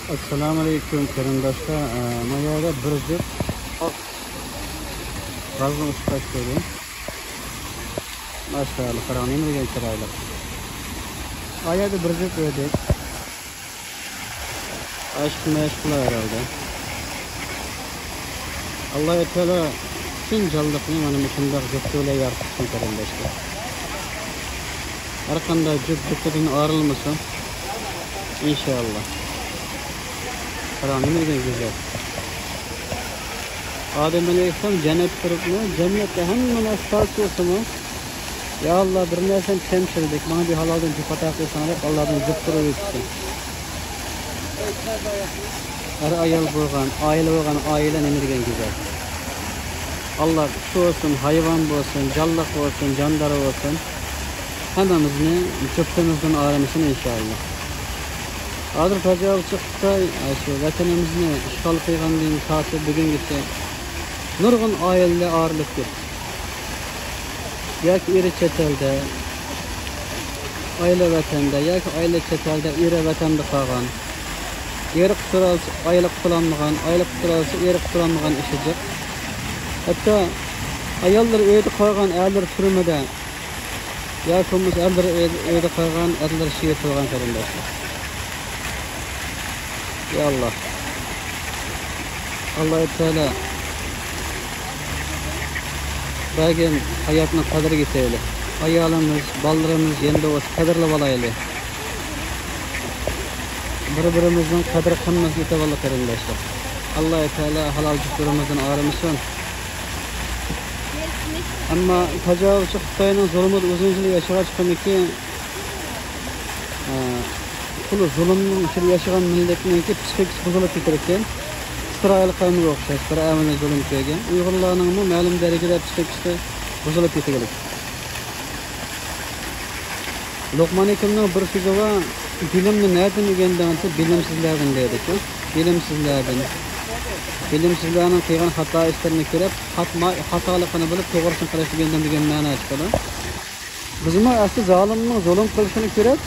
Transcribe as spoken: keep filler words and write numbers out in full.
ئەسسالامۇئەلەيكۇم قېرىنداشلار. ئە، ما يەردە بىر جۈپ غازنى ئۇشقاش كۆردۈم. ماشائاللا، قاراڭ، نېمە دېگەن چىرايلىق. ئا يەردە بىر جۈپ ئۆردەك. ئاشىق مەشۇقلار ھەرھالدا. ئاللاھ تائالا پۈتۈن جانلىقنى مانا مۇشۇنداق جۈپتە بىلەن يارىتىپتۇ قېرىنداشلار. ھەر قانداق جۈپ جۈپتىدىن ئايرىلمىسۇن، ئىنشائاللاھ. قاراڭ، نېمە دېگەن گۈزەل. ئادەم ئەلەيھىسسالام جەننەتتە تۇرۇپمۇ، جەننەتتە ھەممە نەرسە تارتىۋالسىمۇ، يا ئاللاھ، بىر نەرسەم كەمچىلدى، ماڭا بىر ھالالدىن جۈپ ئاتا قىلساڭ دەپ، ئاللاھتىن جۈپ سوراپ ئۆتۈپتۇ. ئەر-ئايال بولغان، ئائىلە بولغان ئائىلە نېمە دېگەن گۈزەل. ئاللاھ، قۇش بولسۇن، ھايۋان بولسۇن، جانلىق بولسۇن، جاندار بولسۇن، ھەممىمىزنى جۈپتىمىزدىن ئايرىمىسۇن ئىنشائاللاھ. ھازىر تاجاۋۇزچى خىتاي شۇ ۋەتىنىمىزنى ئىشغال قىلغاندىن تارتىپ بۈگۈنگىچە نۇرغۇن ئائىلىلەر ئايرىلىپ كەتتى. ياكى ئېرى چەت ئەلدە، ئائىلە ۋەتەندە، ياكى ئائىلە چەت ئەلدە، ئېرى ۋەتەندە قالغان. ئېرى قۇتۇلالسا ئائىلە قۇتۇلالمىغان، ئائىلە قۇتۇلالسا ئېرى قۇتۇلالمىغان ئىشى جىق. ھەتتا ئاياللىرى ئۆيدە قالغان، ئەرلىرى تۈرمىدە. ياكى بولمىسا ئەرلىرى ئۆيدە، ئۆيدە قالغان، ئەرلىرى شېھىت بولغان قېرىنداشلار. يا ئاللاھ. ئاللاھ تائالا بەرگەن ھاياتنىڭ قەدرىگە يېتەيلى. ئايالىمىز، بالىلىرىمىز يېنىدا بولسا قەدىرلەپ ئالايلى. بىر-بىرىمىزنىڭ قەدىر-قىممىتىنى يېتىۋالايلى قېرىنداشلار. ئاللاھ تائالا ھالال جۈپلىرىمىزدىن ئايرىمىسۇن. ئەمما تاجاۋۇزچى خىتاينىڭ زۇلۇمىدا ئۇزۇن يىل ياشىغاچقىمىكىن، ئە، پۇل زۇلۇمنىڭ ئىچىدە ياشىغان مىللەتنىڭكى پسىخىكىسى بۇزۇلۇپ كېتىدىكەن. ئىسرائىل قەۋمىگە ئوخشاش، پىرئەۋننى زۇلۇم كۆرگەن. ئۇيغۇرلارنىڭمۇ مەلۇم دەرىجىدە پسىخىكىسى بۇزۇلۇپ كېتىدىكەن. لوقمان ھېكىمنىڭ بىر سۆزى بار، «بىلىمنى نەدىن ئۆگەندىڭ؟» دېسە، «بىلىمسىزلەردىن» دەيدىكەن. بىلىمسىزلەردىن. بىلىمسىزلەرنىڭ قىلغان خاتا ئىشلىرىنى كۆرۈپ، خاتما-، خاتالىقىنى بىلىپ، توغرىسىنى قىلىشنى ئۆگەندىم دېگەن مەنىدە چىقىدۇ. بىزمۇ ئەسلى زالىمنىڭ زۇلۇم قىلىشىنى كۆرۈپ،